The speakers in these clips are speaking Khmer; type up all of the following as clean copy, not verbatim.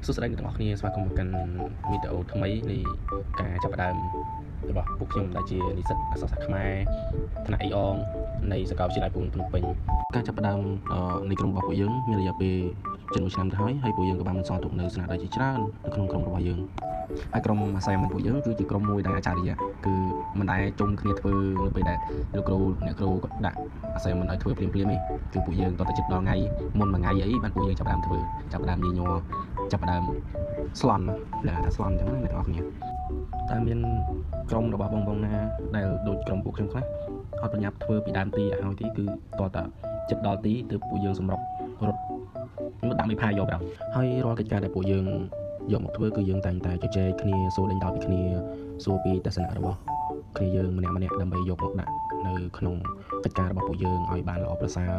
សួស្តីអ្នកទាំងអស់គ្នាស្វាគមន៍មកកាន់វីដេអូថ្មីនៃការចាប់ផ្ដើមរបស់ពួកខ្ញុំដែលជានិស្សិតអក្សរសាស្ត្រខ្មែរថ្នាក់អ៊ីអងនៃសាកលវិទ្យាល័យភូមិន្ទភ្នំពេញការចាប់ផ្ដើមនៃក្រុមរបស់ពួកយើងមានរយៈពេលជិត1ឆ្នាំទៅហើយហើយពួកយើងក៏បានបន្សល់ទុកនៅស្នាដៃជាច្រើននៅក្នុងក្រុមរបស់យើងហើយក្រុមអាស័យមិនពួកយើងគឺជាក្រុមមួយដែលអច្ឆរិយៈគឺមិនដែលជុំគ្នាធ្វើនៅពេលដែលលោកគ្រូអ្នកគ្រូគាត់ដាក់អាស័យមិនឲ្យធ្វើភ្លាមភ្លាមទេគឺពួកយើងតតែចិត្តដល់ថ្ងៃមុនមួយថ្ងៃអីបានពួកយើងចាប់ផ្ដើមធ្វើចាប់ផ្ដើមញញ័រចាប់ផ្ដើមស្លន់លក្ខណៈថាស្លន់អញ្ចឹងណាអ្នកទាំងអស់គ្នាតែមានក្រុមរបស់បងបងណាដែលដូចក្រុមពួកខ្ញុំខ្លះអត់ប្រញាប់ធ្វើពីដើមទីឲ្យហើយទីគឺតតែចិត្តដល់ទីទើបពួកយើងសម្រុករត់មកដាក់មេផាយកដល់ហើយរាល់កិច្ចការដែលពួកយើងយកមកធ្វើគឺយើងតែងតែជជែកគ្នាសួរដេញដោលពីគ្នាសួរពីទស្សនៈរបស់គ្នាយើងម្នាក់ម្នាក់ដើម្បីយកមកដាក់នៅក្នុងកិច្ចការរបស់ពួកយើងឲ្យបានល្អប្រសើរ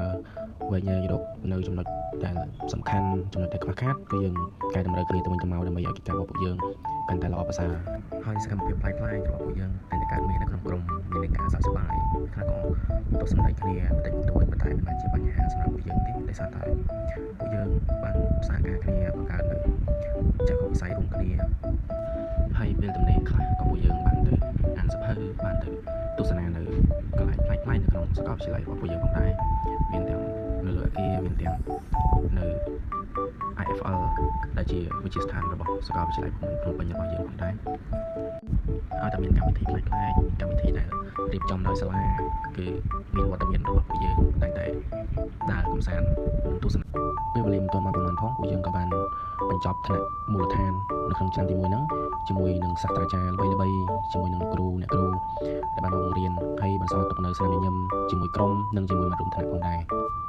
វែងញែករកនៅចំណុចដែលសំខាន់ចំណុចដែលខ្វះខាតគឺយើងកែតម្រូវគ្នាទៅវិញទៅមកដើម្បីឲ្យកិច្ចការរបស់ពួកយើងកាន់តែល្អប្រសើរហើយសកម្មភាពប្លែកៗរបស់ពួកយើងតែងតែកើតមាននៅក្នុងក្រុមមានការសើចសប្បាយខ្លះក៏ទស្សន័យគ្នាបន្តិចបន្តួចប៉ុន្តែមិនមែនជាបញ្ហាសម្រាប់ពួកយើងទេដោយសារតែពួកយើងបានសហការគ្នាបង្កើតនៅចក្ខុវិស័យរួមគ្នាហើយពេលទំនេរខ្លះក៏ពួកយើងបានទៅអានសៀវភៅបានទៅទស្សនានៅកន្លែងប្លែកៗនៅក្នុងសាកលវិទ្យាល័យរបស់ពួកយើងផងដែរមានទាំងនៅលើអគារមានទាំងនៅ IFL ដែលជាវិទ្យាស្ថានរបស់សាកលវិទ្យាល័យភូមិន្ទភ្នំពេញរបស់យើងផងដែរហើយតែមានកម្មវិធីប្លែកៗកម្មវិធីដែលរៀបចំដោយសាលាគឺមានវត្តមានរបស់ពួកយើងតែងតែដើរកម្សាន្តនិងទស្សនាពេលវេលាមិនទាន់បានប្រហែលផងពួកយើងក៏បានបញ្ចប់ថ្នាក់មូលដ្ឋាននៅក្នុងឆ្នាំទី1ហ្នឹងជាមួយនឹងសាស្ត្រាចារ្យល្បីៗជាមួយនឹងលោកគ្រូអ្នកគ្រូដែលបានបង្រៀនហើយបន្សល់ទុកនៅស្នាមញញឹមជាមួយក្រុមនិងជាមួយមិត្តរួមថ្នាក់ផងដែរ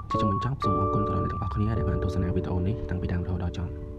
ជាចុងបញ្ចប់សូមអរគុណទៅដល់អ្នកទាំងអស់គ្នាដែលបានទស្សនាវីដេអូនេះតាំងពីដើមរហូតដល់ចប់។